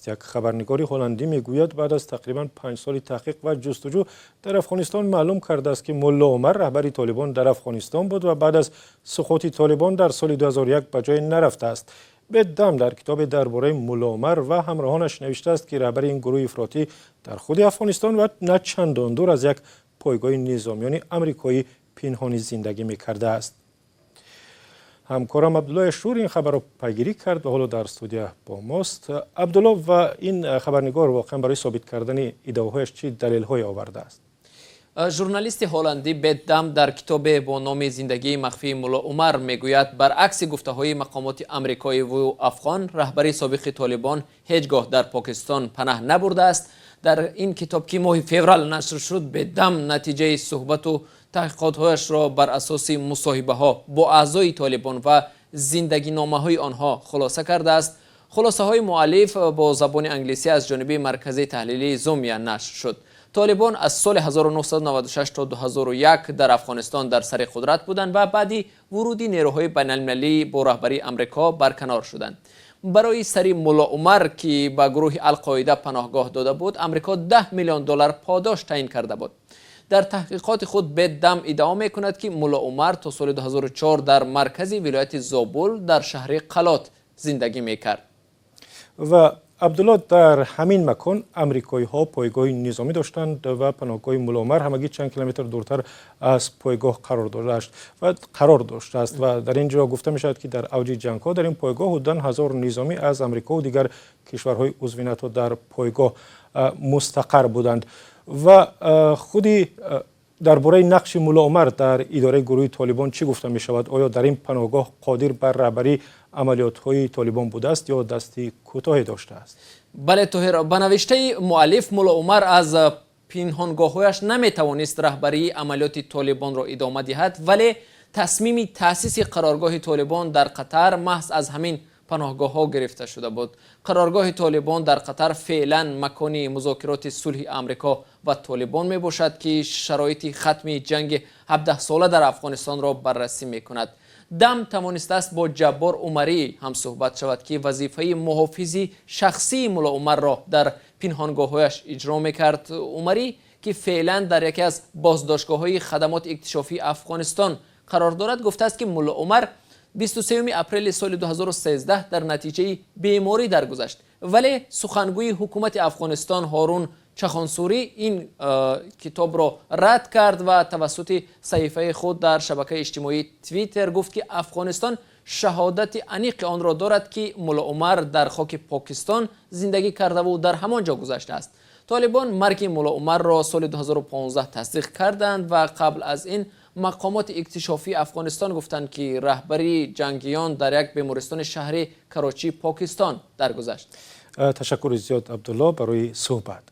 Як хабарнигори ҳолландӣ мегӯяд, баъд аз тақрибан 5 соли таҳқиқ ва ҷустуҷӯ дар Афғонистон маълум кардааст, ки Мулло Умар раҳбари Толибон дар Афғонистон буд ва баъд аз суқути Толибон дар соли 2001 ба ҷое нарафтааст. Бет Дам дар китобе дар бораи Мулло Умар ва ҳамроҳонаш навиштааст, ки раҳбари ин гурӯҳи ифротӣ дар худи Афғонистон ва на чандон дур аз як пойгоҳи низомиёни амрикоӣ пинҳонӣ зиндагӣ мекардааст. Ҳамкорам Абдулло Ашур ин хабарро пайгирӣ кард ва ҳоло дар студия бо мост. Абдулло, ва ин хабарнигор воқеан барои собит кардани иддаоҳояш чӣ далелҳое овардааст? Журналисти ҳолландӣ Бет Дам дар китобе бо номи «Зиндагии махфии Мулло Умар» мегӯяд, баръакси гуфтаҳои мақомоти амрикоиву афғон, раҳбари собиқи Толибон ҳеҷ гоҳ дар Покистон панаҳ набурдааст. Дар ин китоб, ки моҳи феврал нашр шуд, Бет Дам натиҷаи суҳбату таҳқиқотҳояшро бар асоси мусоҳибаҳо бо аъзои Толибон ва зиндагиномаҳои онҳо хулоса кардааст. Хулосаҳои муаллиф бо забони англисӣ аз ҷониби маркази таҳлилии Зомия нашр шуд. Толибон аз соли 1996 то 2001 дар Афғонистон дар сари қудрат буданд ва баъди вуруди нерӯҳои байналмилалӣ бо раҳбарии Амрико барканор шуданд. Барои сари Мулло Умар, ки ба гурӯҳи Алқоида паноҳгоҳ дода буд, Амрико 10 миллион доллар подош таъин карда буд. Дар таҳқиқоти худ Бет Дам иддао мекунад, ки Мулло Умар то соли 2004 дар маркази вилояти Зобул дар шаҳри Қалот зиндагӣ мекард. Ва Абдулло, дар ҳамин макон амрикоиҳо пойгоҳи низомӣ доштанд ва паноҳгоҳи Мулло Умар ҳамагӣ чанд километр дуртар аз пойгоҳ қарор доштааст. Ва дар ин ҷо гуфта мешавад, ки дар авҷи ҷангҳо дар ин пойгоҳ ҳудудан 1000 низомӣ аз Амрико ва дигар кишварҳои узви НАТО дар пойгоҳ мустақар буданд. Ва худи дар бораи нақши Мулло Умар дар идораи гурӯҳи Толибон чӣ гуфта мешавад? Оё дар ин паноҳгоҳ қодир бар раҳбарии амалиётҳои Толибон будааст ё дасти кӯтоҳе доштааст? Бале, Тоҳир, ба навиштаи муаллиф, Мулло Умар аз пинҳонгоҳҳояш наметавонист раҳбарии амалиёти Толибонро идома диҳад, вале тасмими таъсиси қароргоҳи Толибон дар Қатар маҳз аз ҳамин паноҳгоҳҳо гирифта шуда буд. Қароргоҳи Толибон дар Қатар феълан макони музокироти сулҳи Амрико ва Толибон мебошад, ки шароити хатми ҷанги 17сола дар Афғонистонро баррасӣ мекунад. Дам тавонистааст бо Ҷаббор Умарӣ ҳамсӯҳбат шавад, ки вазифаи муҳофизи шахсии Мулло Умарро дар пинҳонгоҳҳояш иҷро мекард. Умарӣ, ки феълан дар яке аз боздоштгоҳҳои хадамоти иктишофии Афғонистон қарор дорад, гуфтааст, ки Мулло Умар 23 апрели соли 2013 дар натиҷаи беморӣ даргузашт. Вале сухангӯи ҳукумати Афғонистон Ҳорун Чахонсурӣ ин китобро рад кард ва тавассути саҳифаи худ дар шабакаи иҷтимоии Твиттер гуфт, ки Афғонистон шаҳодати аниқи онро дорад, ки Мулло Умар дар хоки Покистон зиндагӣ кардаву дар ҳамон ҷо гузаштааст. Толибон марги Мулло Умарро соли 2015 тасдиқ карданд ва қабл аз ин мақомоти иктишофии Афғонистон гуфтанд, ки раҳбари ҷангиён дар як бемористони шаҳри Карочии Покистон даргузашт. Ташаккури зиёд, Абдулло, барои суҳбат.